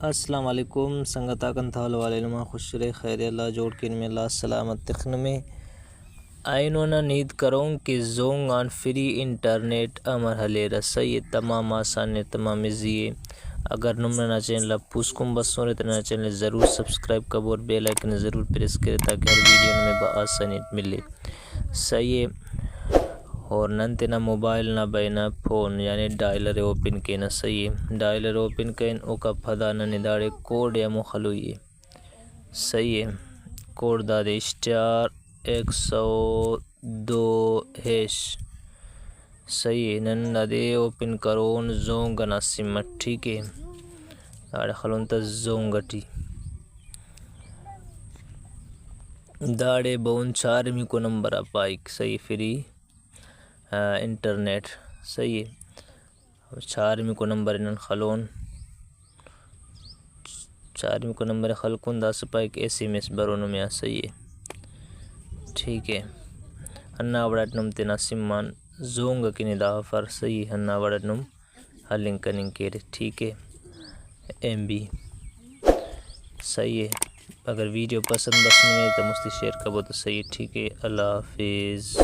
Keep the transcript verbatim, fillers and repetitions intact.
السلام علیکم سنگتاک، انت حال والے نما؟ خوش ارے، خیر اللہ جوڑ کین میں، اللہ سلامت تخ نمے۔ اینو نن ہیت کرون کہ زونگ آن فری انٹرنیٹ امر ہلیرہ۔ صحیح ء، تمام آسان ء، تمام ایزی ء۔ اگر نم ننا چینل آ پوسکن بسورے تو ننا چینل ء ضرور سبسکرائب کبو اور بیل آئیکن ء ضرور پریس کرے تاکہ ہر ویڈیو نمے بآسانی اٹ ملے۔ صحیح ء۔ اور نن تینا موبائل نا بئے نا فون یعنی ڈائلر ء اوپن کینہ۔ صحیح ء۔ ڈائلر اوپن کین، اوکا پدا ننے داڑے کوڈ ء ہمو خلوئی ء۔ صحیح ء۔ کوڈ دادے اسٹار ایک سو دو ہیش۔ صحیح ء، نن دادے اوپن کرون زونگ ئنا سم اٹ، ٹھیک ء۔ داڑے خلون تا زونگ اٹی۔ داڑے بہن چارمیکو نمبر آ پائک، صحیح، فری، آ، انٹرنیٹ، صحیح ء۔ چارمیکو نمبر ئے نن خلون، چارمیکو نمبر ئے خلکون، داسہ پائک ایس ایم ایس برو نمے آ، صحیح ء، ٹھیک ء۔ ہندا وڑاٹ نم تینا سم آن زونگ ئکن ادا آفر، صحیح ء، ہندا وڑاٹ نم ہلنگ کننگ کیرے، ٹھیک ء۔ ایم بی، صحیح ء۔ اگر ویڈیو پسند بس نمے تو مستی شیئر کبو تو صحیح ء، ٹھیک ء۔ اللہ حافظ۔